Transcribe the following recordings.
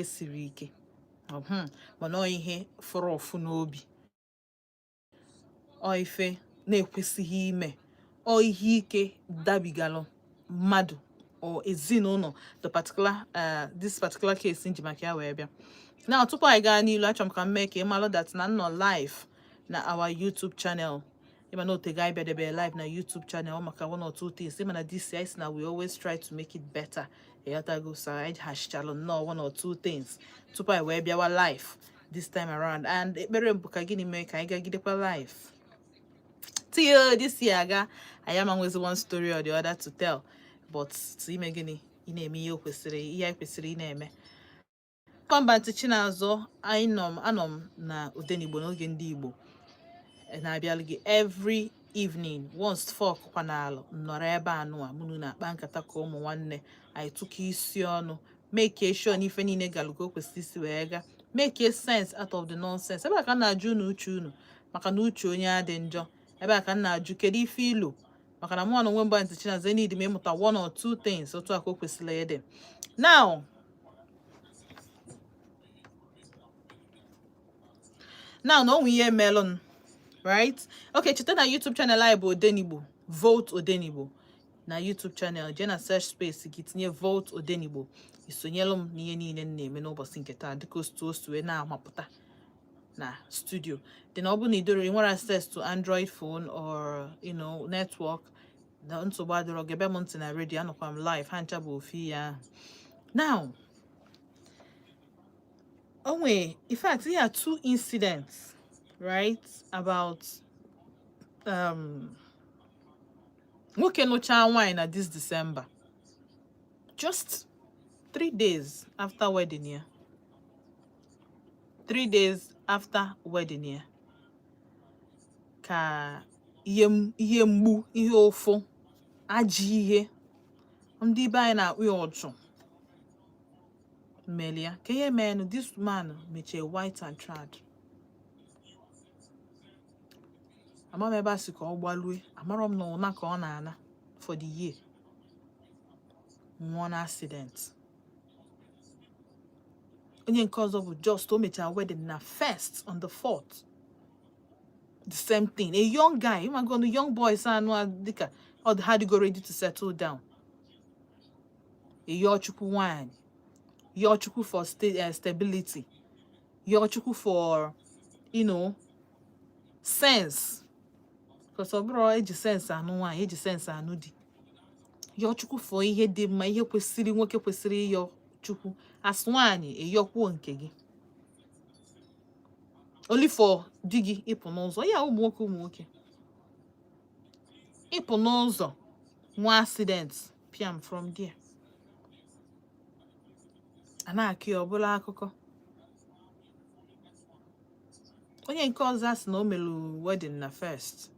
Siri ike, mana ọ ihe fụrụ ụfụ n'obi, ọ ife na-ekwesịghị ime, ọ ihe ike dabigalụ mmadụ or ezinụlọ. The particular this particular case nji maka ya wee bịa now. Tupu anyị gaa n'ilu, achọrọ m ka m mee ka ị malụ that na nnọ live na our YouTube channel. Ịma na otego anyị bịadebe live na YouTube channel maka one or two things. Ịma na this year na we always try to make it better, ịghọtago? So anyị hachichalụ nnọọ one or two things tupu anyị wee bịawa live this time around. And ekpere m bụ ka gịnị mee ka anyị gagidekwa live till this year aga. Anyị ama nwezi one story or the other to tell, but to ime gịnị, ị na-eme ihe o kwesịrị, ihe anyị kwesịrị ị na-eme. Kọmba Chinazụ, anyị nọ m, anọ m na Odenigbo n'oge ndị Igbo na-abịalụ gị every evening. Once 4 kwa n'alụ nọrọ ebe a nụa mụnụ na-akpa nkata ka ụmụ nwanne anyị, tụkọ isi ọnụ, make sure na ife niile galụ ka o kwesịrị isi wee gaa, make sense out of the nonsense. Ebe a ka m na-ajụ unu uche unu, maka na uche onye adị njọ. Ebe a ka m na-ajụ kedu ife ilu, maka na mụ na onwe mbụ Aunty Chinazụ need m ịmụta one or two things otu a ka o kwesịrị ịdị. Now na onwe ihe melụnụ, right? Okay, cheta na YouTube channel anyị bụ Odenigbo, Volt Odenigbo na YouTube channel. Jee na search space gị, tinye Volt Odenigbo, isonyelu m n'ihe niile m na-eme n'ụbọchị nke taa, dịka otu o si wee na-amapụta na studio dị. Na ọ bụrụ na idoro ị nwere access to Android phone or network na nsogbu adịrọ, gebe m ntị na redio. Anọkwa m live, ha ncha bụ ofu ihe ahụ. Now, onwe, in fact, here are two incidents, right, about nwoke nụchaa nwaanyị na this December, just 3 days after wedding ya, 3 days after wedding ya, ka ihe mgbu, ihe ụfụ, ajọ ihe ndị be anyị na-akpụ ya ọchụ mere ya. Ka ihe menụ, this man mechie white and trad. Ama m ebe a sị ka ọ gbalue, amarọ m na ụna ka ọ na-ana for the year, nwụọ na accident. Onye nke ọzọ bụ just o mechara wedding na first, on the fourth, the same thing. A young guy, ịmagonu young boys anụ a, dịka ọ ha dịgo ready to settle down. Yọọ Chukwu nwanyị, yọọ Chukwu for stability, yọọ Chukwu for sense, because ọ bụrụ eji sense anụ nwaanyị, eji sense anụ di. Yọọ Chukwu for ihe dị mma, ihe kwesịrị nwoke kwesịrị ịyọ Chukwu. As nwaanyị, ịyọkwuo nke gị, only for di gị ịpụ n'ụzọ ya. Ụmụ nwoke, ụmụ nwoke ịpụ n'ụzọ nwa accident, piam, from there a na-akụ ya ọbụla akụkọ. Onye nke ọzọ a sị na o mere wedding na first,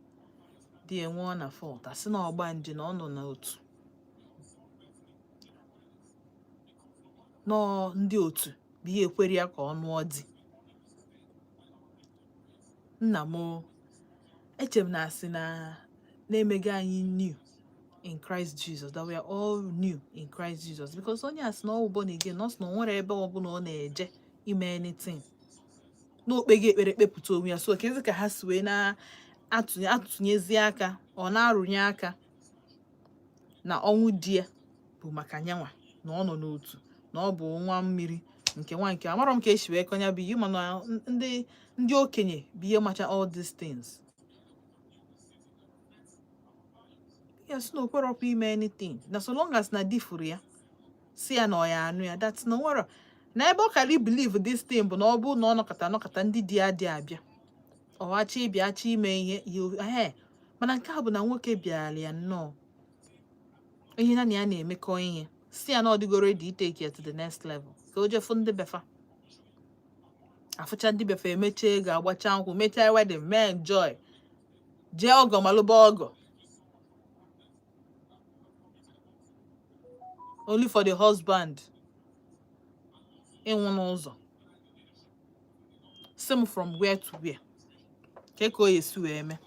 di ya nwụọ na fourth. Asị na ọgbanje, na ọ nọ n'otu, nọọ ndị otu bụ ihe ekwere ya ka ọ nụọ di. Nna m o, eche m na asị na na-emego anyị new in Christ Jesus, that we are all new in Christ Jesus, because onye a sị na ọ bụ born again, ọ sị na o nwere ebe ọbụla ọ na-eje ime anything, na okpego ekpere kpepụta onwe ya. So kezi ka ha si wee na-atụnye atụnyezi aka, ọ na-arụnye aka na ọnwụ di ya bụ maka nyanwa, na ọ nọ n'otu, na ọ bụ nwa mmiri nke nwa nke amarọ m ka esi wee kọnya bụ ihe. Mana ndị okenye bụ ihe macha all these things. Ya sị na o kwerọkwa ime anything, na so long as na di furu ya, si ya na ọ ya anụ ya, that na nwere na ebe ọ kara believe this thing bụ na ọ bụ na ọ nọkọta nọkọta, ndị di ya dị abịa, ọ achọ ịbịa, achọ ime ihe ihe. Mana nke a bụ na nwoke bịara ya nnọọ ihe na ya na-emekọ ihe, si ya na ọ dịgo ready take ya to the next level, ka o jefu ndị befa, afụcha ndị befa, emechaa ego, agbacha nkwụ, mechaa wedding, mee enjoy, jee ọgọ, malụba ọgọ, only for the husband ịnwụ n'ụzọ. Si m from where to where ka o esi wee mee?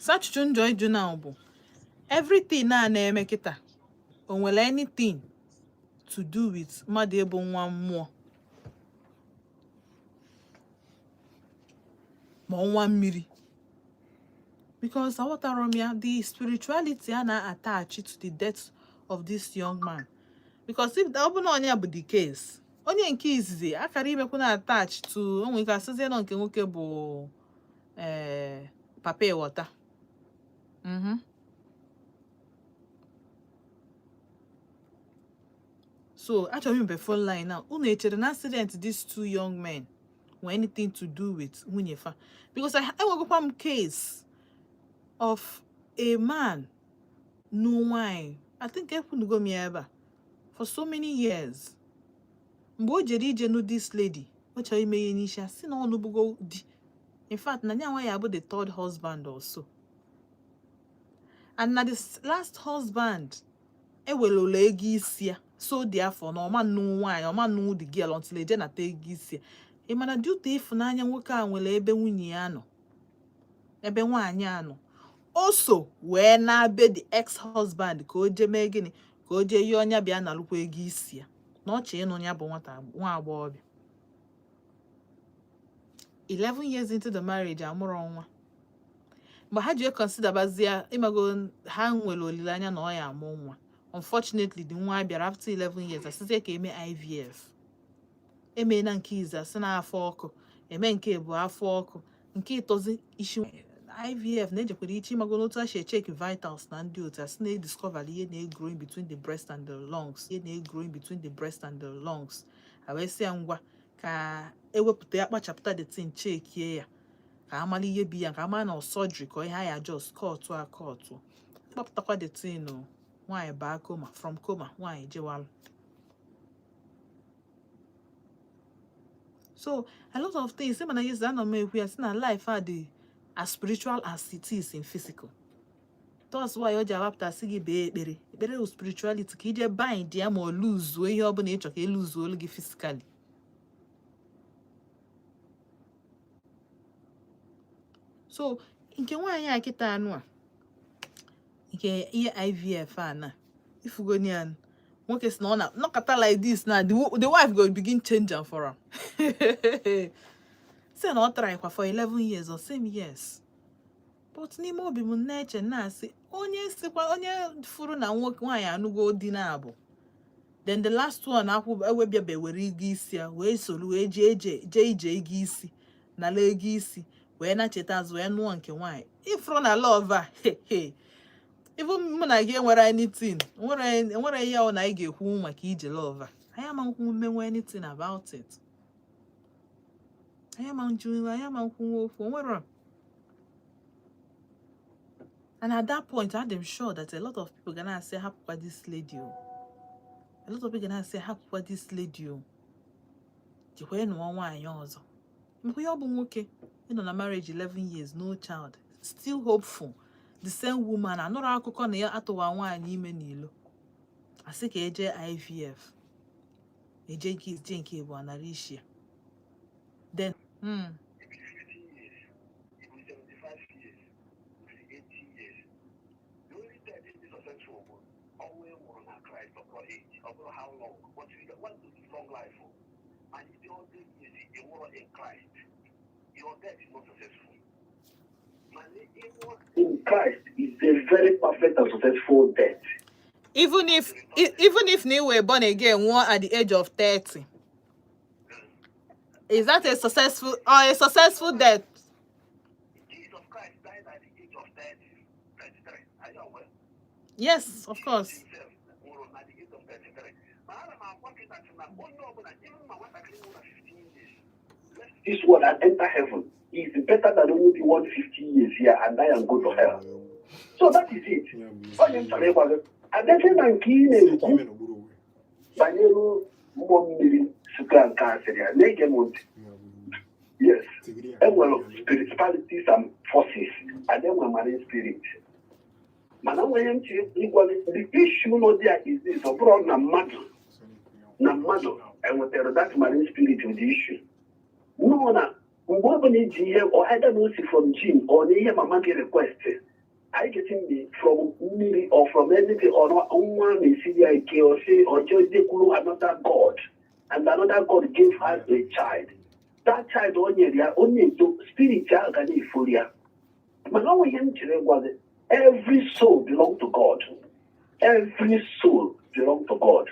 So achụchụ njọ ịjụ na bụ everything a na-eme kịta, o nwere anything to do with mmadụ ịbụ nwa mmụọ ma nwa mmiri? Because aghọtara m ya, the spirituality a na-attach to the death of this young man. Because if ọ bụ na onye bụ the case, onye nke izizi akara imekwu na attach to, o nwere ike asịzie nọ nke nwoke bụ ee papa ịghọta. So achọrọ m imepe phone line now. Unu echere na accident these two young men nwere anything to do with nwunye fa? Because enwegokwa m case of a man nụ nwanyị, I think ekwunugo m ya ebe a, for so many years. Mgbe o jere ije nụ this lady, ọ chọrọ ime ihe n'isi ya, sị na ọ nụbugo di. In fact, na nyanwa ya bụ the third husband also, and na the last husband ewelụla ego isi ya. So therefore na ọma nnụ nwaanyị, ọma nnụ the girl until eje nata ego isi ya. Ị mana due to ịfụnanya nwoke a nwere ebe nwunye ya nọ, ebe nwaanyị a nọ, o so wee na-be the ex-husband ka o jee mee gịnị? Ka o jee yọọ ọnya bịa nalụkwa ego isi ya, na ọ chọ ịnụ ya bụ nwata nwa agbọghọbịa. 11 years into the marriage, amụrụ nwa. Mgbe ha ji consider bazie, ịmago, ha nwere olileanya na ọ ya amụ nwa. Unfortunately, the nwa bịara after 11 years. Asịzie ka eme IVF, eme na nke izu asị na afọ ọkụ, eme nke bụ afọ ọkụ, nke ịtọzi isi IVF na-ejekwara iche, ịmago, n'otu a si echeck vitals na ndị otu asị na-ediscover ihe na-egrow in between the breast and the lungs, ihe na-egrow in between the breast and the lungs. Ha wee sị ya ngwa, ka ewepụta ya, kpachapụta the thing, checkie ya, ka amala ihe bi ya, ka amara na ọ surgery ka ihe ya just cut a cut, kpọpụtakwa the thing o. Nwaanyị baa coma, from coma nwaanyị jewalụ. So a lot of things, mana yes, anọ m ekwu ya sị na life a dị as spiritual as it is in physical. That's why o ji awapụta sị gị bee ekpere. Ekpere bụ spirituality, ka ije bind ya ma ọ luzuo ihe ọbụla ị chọ ka eluzuo gị physically. So nke nwaanyị a kịta anụ a, nke ihe IVF a na ifugoni ya, nwoke si na ọ na nọkọta like this na the wife go begin change am for am, sị na ọ try kwa for 11 years or same years. But n'ime obi m na-eche, na-asị, onye sikwa onye furu na nwoke nwaanyị anụgo di na abụ, then the last one akwụ ewebiabe were ego isi ya wee soro wee jee jee ije ego isi nala ego isi wee na-cheta azụ wee nụọ nke nwaanyị ifuru na love a. Even mụ na gị enwere anything, enwere ihe ọ na anyị ga-ekwu maka ije love a. Anyị ama nkwu mmenwe anything about it. Anyị ama nju, anyị ama nkwunwe okwu onwere. And at that point, I'm sure that a lot of people gonna say, "Hapụkwa this lady o." A lot of people gonna say, "Hapụkwa this lady o, jikwa nụọ nwaanyị ọzọ." Mgbe ya ọ bụ nwoke ịnọ na marriage 11 years, no child, still hopeful, the same woman anụrụ akụkọ na ya atụwa nwaanyị ime n'ilo, asị ka eje IVF, eje nke je nke bụ anara isi ya, then It be 50 years, it be 75 years, it be 80 years. The only time they be successful bụ ọnwụ ị nwụrụ na Christ, ọ bụrụ age, ọ bụrụ how long, but you want to live long life o. And if you 100 years ị nwụrụ in Christ, your death is not successful. Mana ịnwụ in Christ is a very perfect and successful death. Even if na you were born again nwụọ at the age of 30, is that a successful or a successful death? Jesus Christ died at the age of 30, 33. Are you aware? Yes, of course. Himself nwụrụ na the age of 33. Ma ana m agwa gị that na onye ọbụla, even ma nwatakịrị nwụrụ na 15 years, left this world and enter heaven is better than only be 150 years here and die and go to hell. So that is it. Onye m chọrọ ịgwa gị, adịsị na nke ị na-ekwu banyere mmụọ mmiri sukwa nke asịrị ya na-ege m ntị. Yes, enwere spiritualities and forces and enwere marine spirit. Mana nwere ntị ịgwa gị, the issue nọ there is this: ọ bụrụ na mmadụ enwetara that marine spirit with the issue nọ na mgbe ọ bụla iji ihe or either na o si from gene or na ihe mama gị request. Are you getting me? From mmiri or from anything or not, nwa na-esiri ya ike, or say or just jekwuru another god, and another god gave her a child. That child o nyere ya, onye eto spirit ahụ ga na-efori ya. Mana ọ nwe ihe m chere gwa gị: every soul belong to God. Every soul belong to God.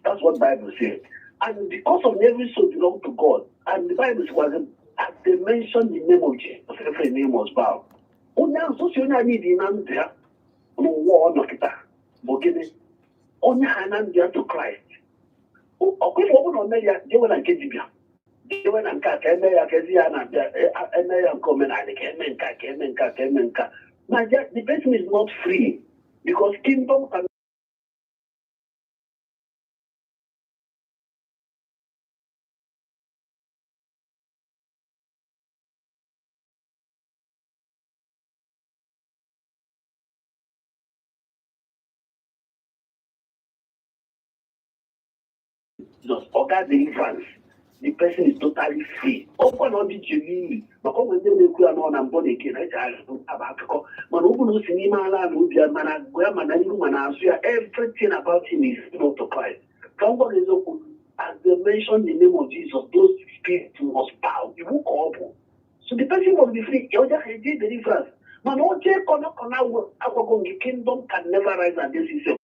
That's what Bible says. And because of every soul belong to God, and the Bible says, at the mention the name of Jesus, every name must bow. Onye ahụ sosi onye anyị dị na ndụ ya n'ụwa ọ nọ kịta bụ gịnị? Onye ha na ndụ ya to Christ. Ọkwa ife ọ bụla o mere ya, jewe na nke dibịa, jewe na nke a ka eme ya, ka ezi ya na-abịa eme ya nke omenala, ka eme nke a, ka eme nke a, ka eme nke a. Na the person is not free because kingdom can Jesus, oga deliverance, the person is totally free. Ọkwa na ọ dị genuine, maka ọ nwere ndị na-ekwu ya nọ na mbọ na eke na eji aba akụkọ, mana ọ bụ na o si n'ime ala na obi ya, mana agụ ya, mana ihu, mana azụ ya, everything about him is not to Christ. Ka m gwa gị eziokwu, as they mention the name of Jesus, those spirits must bow. Iwu ka ọ bụ. So the person must be free. Ọ jaghị eje deliverance, mana o jee kọna kọna, agwago gị, kingdom can never rise against itself.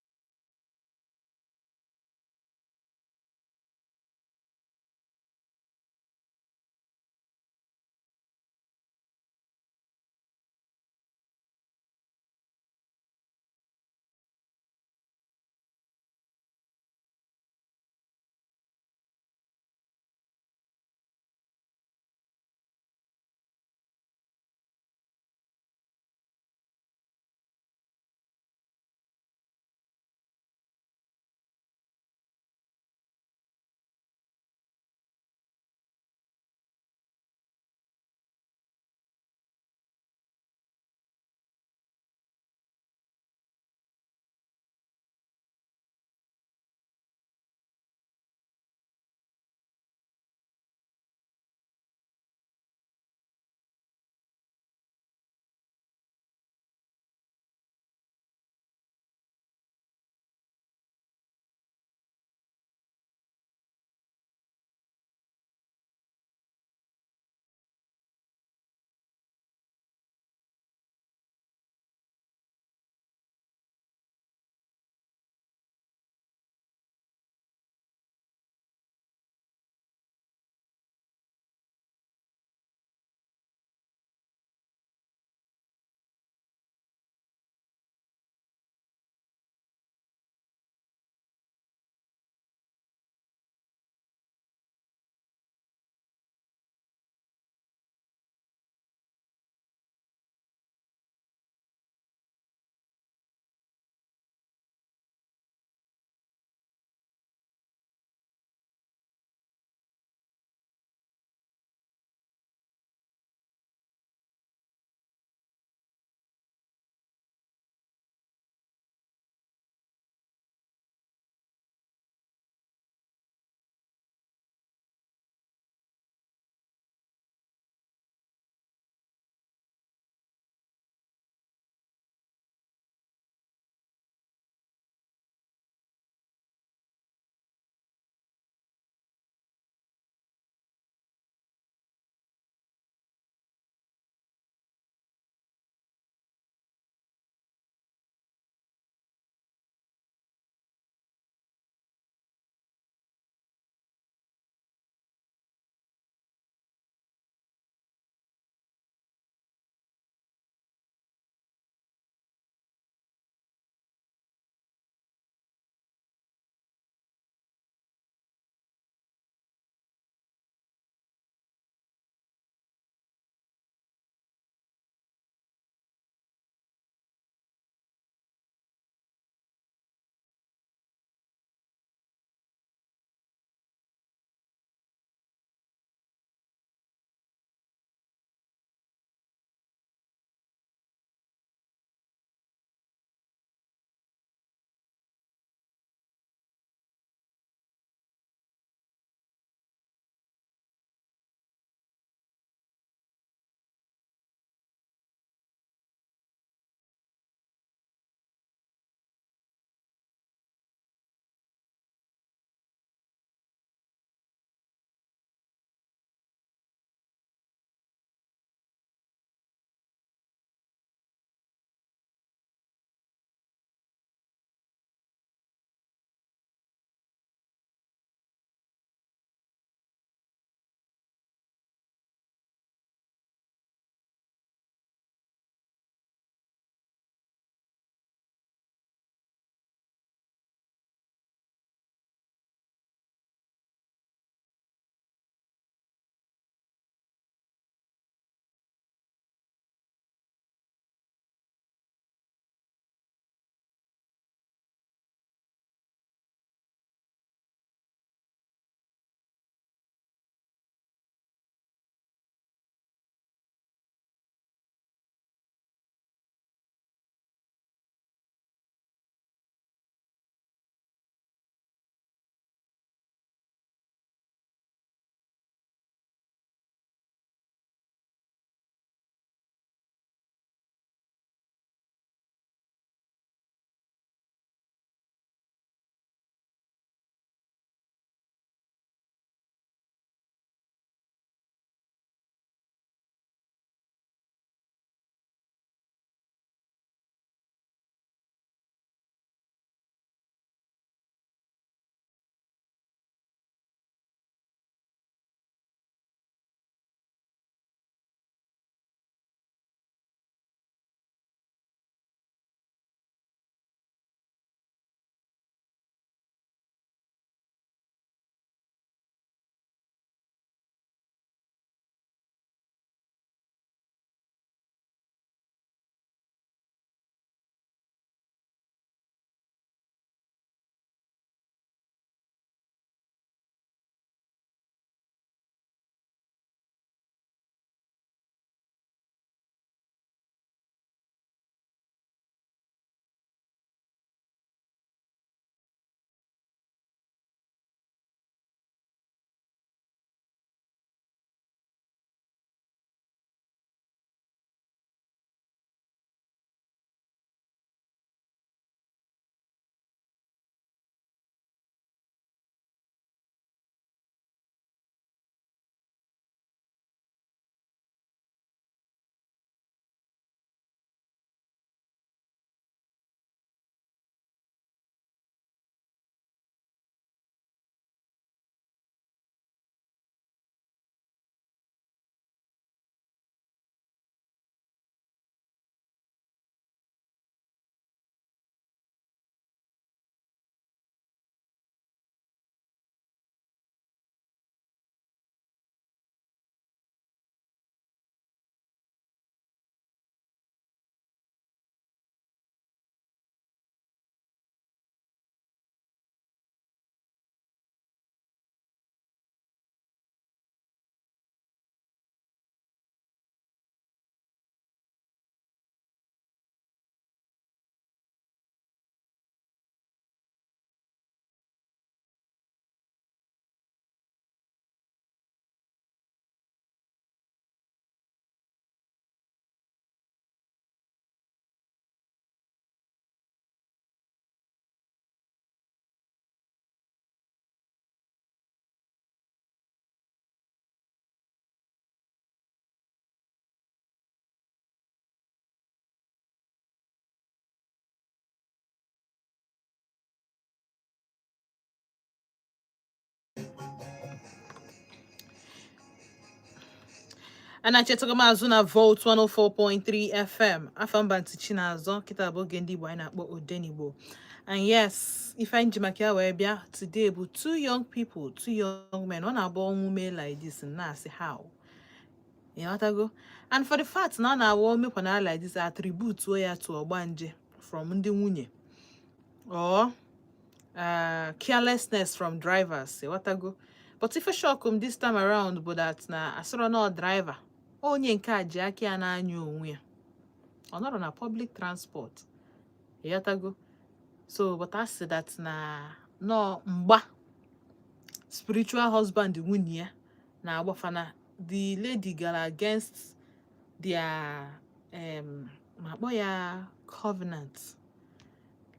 Anachetago m azụ na Volt 104.3 FM. Afọ mba ntị Chinazọ. Kịta bụ oge ndị Igbo anyị na-akpọ Odenigbo. And yes, ife anyị ji maka ya wee bịa today bụ two young people, two young men. Ọ na-agba ọnwụ mee like this, na-asị how. Ịghọtago? And for the fact na ọ na-awa omekwana like this, attribute ya to ọgbanje from ndị nwunye or carelessness from drivers. Ịghọtago? But ife shock m this time around bụ that na asịrọ na ọ driver, onye nke a ji aka ya na-anya onwe ya, ọ nọrọ na public transport. Ịghọtago? So but a sị that na nọ mgba spiritual husband nwunye ya na-agbafana, the lady gara against their ma akpọ ya covenant,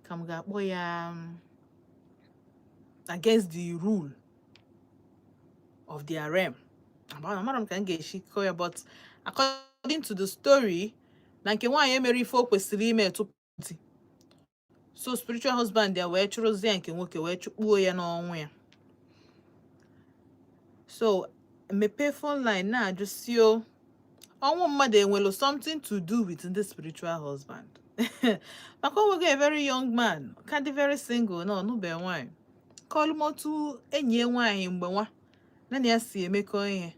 ka m ga-akpọ ya against the rule of their realm. Amara m ka m ga-esi kọọ ya, but according to the story, na nke nwaanyị emere ife o kwesịrị ime tupu di, so spiritual husband ya wee chụrụzie nke nwoke wee chụkpuo ya n'ọnwụ ya. So mepee phone line na-ajụ si o ọnwụ mmadụ enwelu something to do with ndị spiritual husband, maka o nwego a very young man ka dị very single na ọnụbe nwaanyị kọlụmotu enyi ya nwaanyị mgbe nwa na ya si emekọ ihe.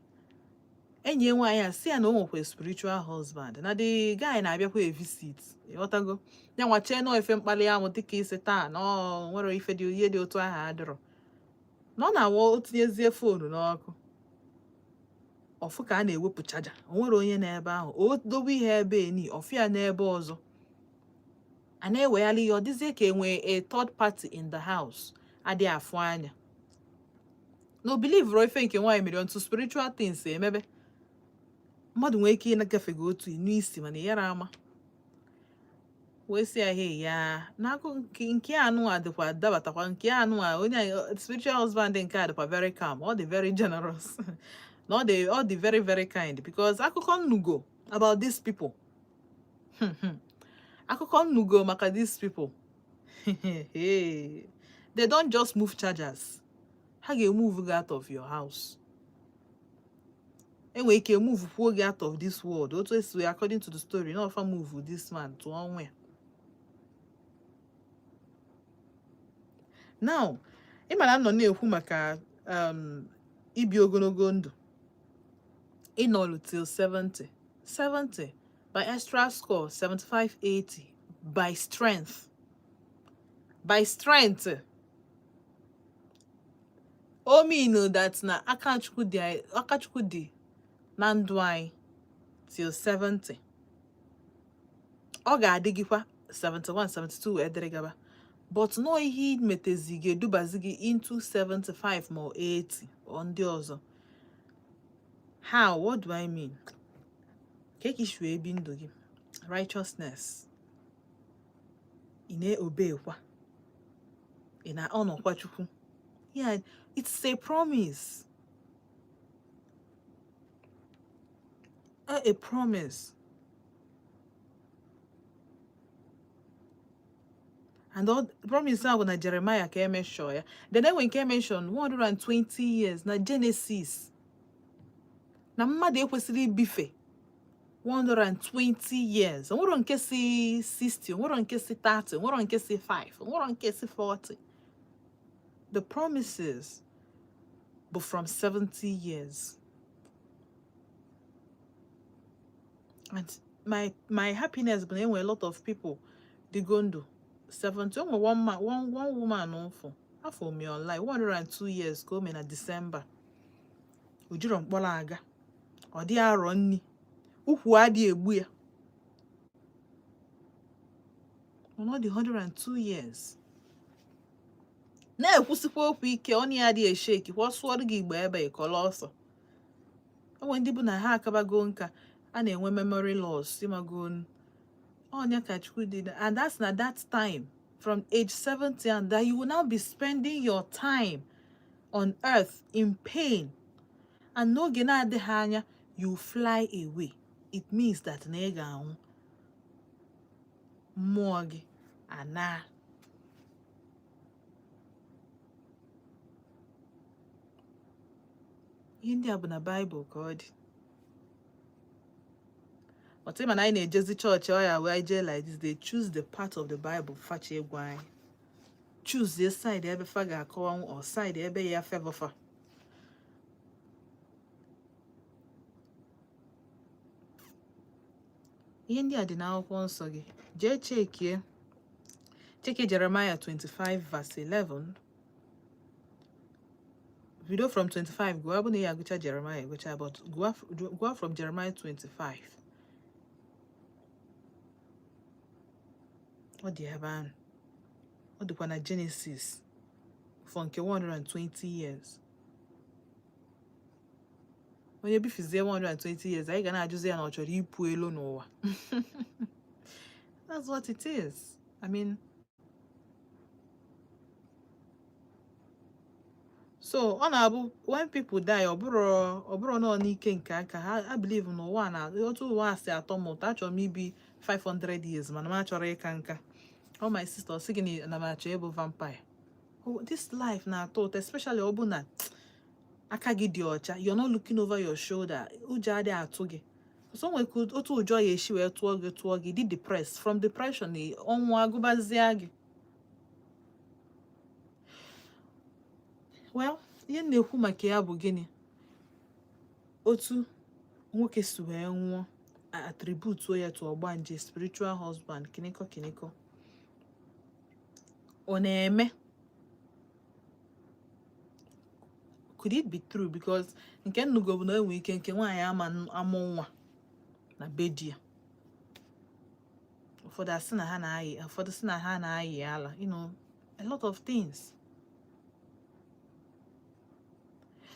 Enyi ya nwaanyị a si ya na o nwekwa spiritual husband, na the guy na-abịakwa e visit. Ịghọtago? Ya nwa chee nọọ ife mkpali amụ dịka isi taa na ọ nwere ife dị, ihe dị otu ahụ adịrọ, na ọ na-awa o tinyezie phone n'ọkụ, ọfụ ka a na-ewepụ charger, o nwere onye n'ebe ahụ, o dobe ihe ebe eni, ọfụ ya n'ebe ọzọ a na-ewegharị ihe, ọ dịzie ka enwee a third party in the house adịghị afụ anya. Na o believe ife nke nwaanyị mere until spiritual things emebe. Mmadụ nwee ike ịgafego otu inu isi mana yara ama wee sị ya, hey, ya n'akụ nke anụ a dịkwa dabatakwa nke anụ a, onye spiritual husband nke a dịkwa very calm, ọ dị very generous, na ọ dị very very kind, because akụkọ nnugo about these people, akụkọ nnugo maka these people, hey, they don't just move chargers, ha ga-emove gị out of your house. Enwere ike move kwuo gị out of this world. Otu esi, according to the story, na ọfa move this man tụọ ọnwụ ya. Now ị ma na m nọ na-ekwu maka ibi ogologo ndụ, ịnọlụ till 70 70 by extra score, 75, 80 by strength, by strength. O mean that na aka Chukwu dị aka Chukwu dị na ndụ anyị till 70, ọ ga-adịgịkwa 71, 72 wee dịrị gaba, but nọọ ihe imetezi ga-edubazi gị into 75 ma ọ 80 ọ ndị ọzọ. How? What do I mean? Ka isi wee bi ndụ gị, righteousness, ị na-obekwa, ị na-ọnọkwa Chukwu. Yeah, it's a promise, a promise. And all promise ahụ bụ na Jeremiah ka emeshọ ya. Then enwe nke mention 120 years na Genesis, na mmadụ ekwesịrị ibife 120 years. Onwero nke si 60, onwero nke si 30, onwero nke si 5, onwero nke si 40. The promises bụ from 70 years. And my happiness bụ na enwere a lot of people dịgo ndụ 70. O nwere one man, one woman ụfụ afọ me online, 102 years ka o mee na December. O jiro mkpọrọ aga, ọ dị arọ nni, ukwu adịghị egbu ya, mana ọ dị 102 years na-ekwusikwa okwu ike, ọnụ ya adịghị esheki kwa, ọ sụọrọ gị igbo ebe ịkọrọ ọsọ. O nwere ndị bụ na ha akabago nka, a na-enwe memory loss, ịmago ọnya ka Chukwu dị. And that's na that time from age 70 and that you will now be spending your time on earth in pain, and n'oge na-adịghị anya you fly away. It means that na ị ga-anwụ, mmụọ gị ana. Ihe ndị a bụ na Baịbụl ka ọ dị. But ịma na anyị na-ejezi chọọchị, ọ ya wee jee like this, they choose the part of the Bible facha egwu anyị, choose the side ebe fa ga-akọwanwu or side ebe ya favor fa. Ihe ndị a dị n'akwụkwọ nsọ gị. Jee chekie, chekie Jeremiah 25 verse 11. Bido from 25 gụọ. Bụ na ya agụcha Jeremiah agụcha, but gụọ, gụọ from Jeremiah 25. Ọ dị ebe ahụ. Ọ dịkwa na Genesis for nke 120 years. Onye bifizie 120 years, anyị ga na-ajụzi ya na ọ chọrọ ịpụ elu n'ụwa. That's what it is. I mean, so ọ na-abụ when people die, ọ bụrụ nọ n'ike nke aka ha. I believe n'ụwa na otu ụwa a si atọ m ụtọ. Achọrọ m ibi 500 years, mana m achọrọ ịka nka. Oh, my sister, ọ sị gị na m achọ ịbụ vampire. Oh, this life na-atọ ụtọ, especially ọ bụ na aka gị dị ọcha, you're not looking over your shoulder, ụjọ adịghị atụ gị. So nwere ka otu ụjọ ya esi wee tụọ gị dị depressed. From depression, ọnwụ agụbazie gị. Well, ihe m na-ekwu maka ya bụ gịnị? Otu nwoke si wee nwụọ, attributuo ya to ọgbanje, spiritual husband, kiniko kiniko. Ọ na-eme? Could it be true? Because nke nnugo bụ na enwe ike nke nwaanyị ama amụ nwa na be di ya. Ụfọdụ asị na ha na-ayị, ụfọdụ sị na ha na-ayị ala, a lot of things.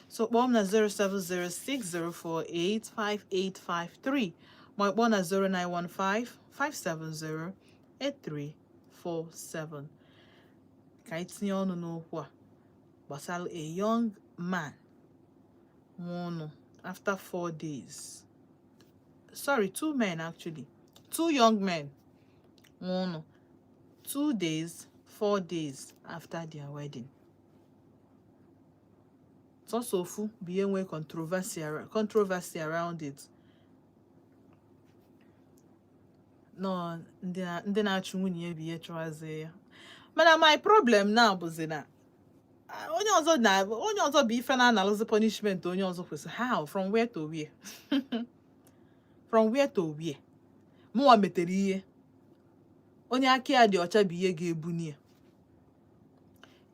So kpọọ m na 07060485853, ma ị kpọọ na 09155708347, ka anyị tinye ọnụ n'okwu a gbasara a young man nwụnụ after 4 days. Sorry, two men actually, two young men nwụnụ 2 days, 4 days after their wedding. Sọsọ ofu bụ ihe nwee controversy around it. Nọ ndị na-achụ nwunye ya bụ ihe chọwazie ya. Mana my problem now bụzi na onye ọzọ na onye ọzọ bụ ife na-analụzi punishment onye ọzọ kwesịrị. How? From where to where? From where to where? Mụnwa metere ihe, onye aka ya dị ọcha bụ ihe ga-ebuni ya.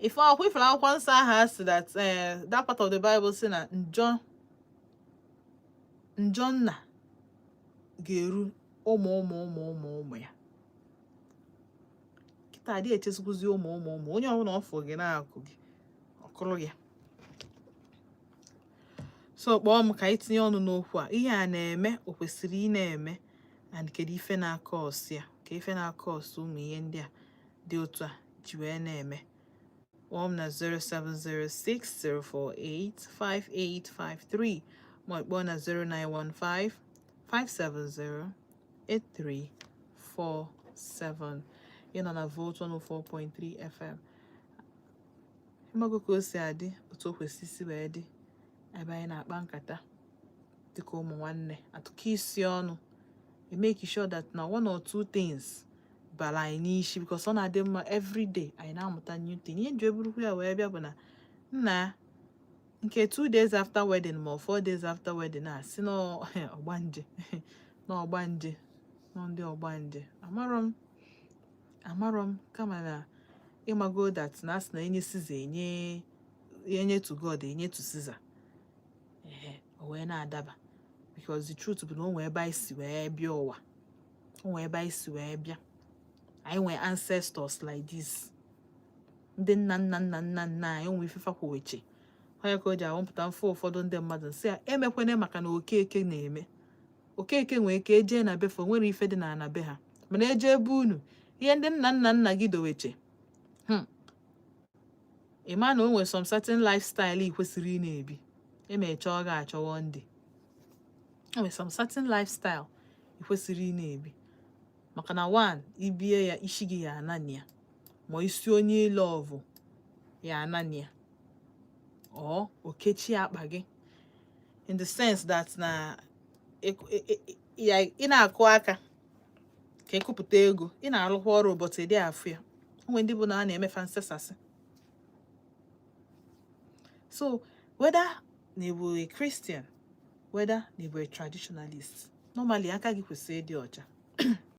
Ife akwụkwọ ifere akwụkwọ nsọ ahụ a sị that that part of the Bible sị na njọ nna ga-eru ụmụ ụmụ ụmụ ụmụ ụmụ ya. Kịta adịghị echezikwuzi ụmụ ụmụ ụmụ. Onye ọbụla ọ fụ gị na-akụ gị, ọkụrụ gị. So kpọọ m ka anyị tinye ọnụ n'okwu a. Ihe a na-eme, o kwesịrị ị na-eme? And kedu ife na-akọ ọsụ ya, ka ife na-akọ ọsụ ụmụ ihe ndị a dị otu a ji wee na-eme? Kpọọ m na 07060485853, ma ọ kpọọ na 09155708347. Ị nọ na Volt 104.3 FM. Ịmago ka o si adị, otu o kwesị isi wee dị, ebe anyị na-akpa nkata dịka ụmụ nwanne, atụkọ isi ọnụ, make sure that na one or two things bara anyị n'isi, because ọ na-adị mma everyday anyị na-amụta new thing. Ihe nji eburukwu ya wee bịa bụ na nna nke 2 days after wedding ma ọ 4 days after wedding a sị na ọgbanje, na ọgbanje, na ndị ọgbanje. Amarọ m, amarọ m, kama na ịmago that na asị na enye Caesar, enye enye to God, enye to Caesar. Ehe, o wee na-adaba, because the truth bụ na o nwee ebe anyị si wee bịa ụwa, o nwee ebe anyị si wee bịa. Anyị nwee ancestors like this, ndị nna nna nna nna nna anyị. Onwe ife fakwoweche onye ka o ji awụmpụta mfe. Ụfọdụ ndị mmadụ nsị a emekwene maka na Okeke na-eme. Okeke nwee ike ejee na befe, nwere ife dị na ana be ha, mana eje ebe unu, ihe ndị nna nna nna gị doweche. Ị ma na o nwere some certain lifestyle ị kwesịrị ị na-ebi. Emecha ọ ga-achọ one day, o nwere some certain lifestyle ị kwesịrị ị na-ebi, maka na one ibie ya, isi gị ya anani ya, ma isi onye love ya anani ya, or okechi akpa gị, in the sense that na Ya ị na-akụ aka ka ịkụpụta ego, ị na-arụkwa ọrụ ụbọchị dị afụ ya. Onwe ndị bụ na a na-emefa nsesasị. So whether na ị bụ a Christian, whether na ị bụ a traditionalist, normally aka gị kwesịrị ịdị ọcha.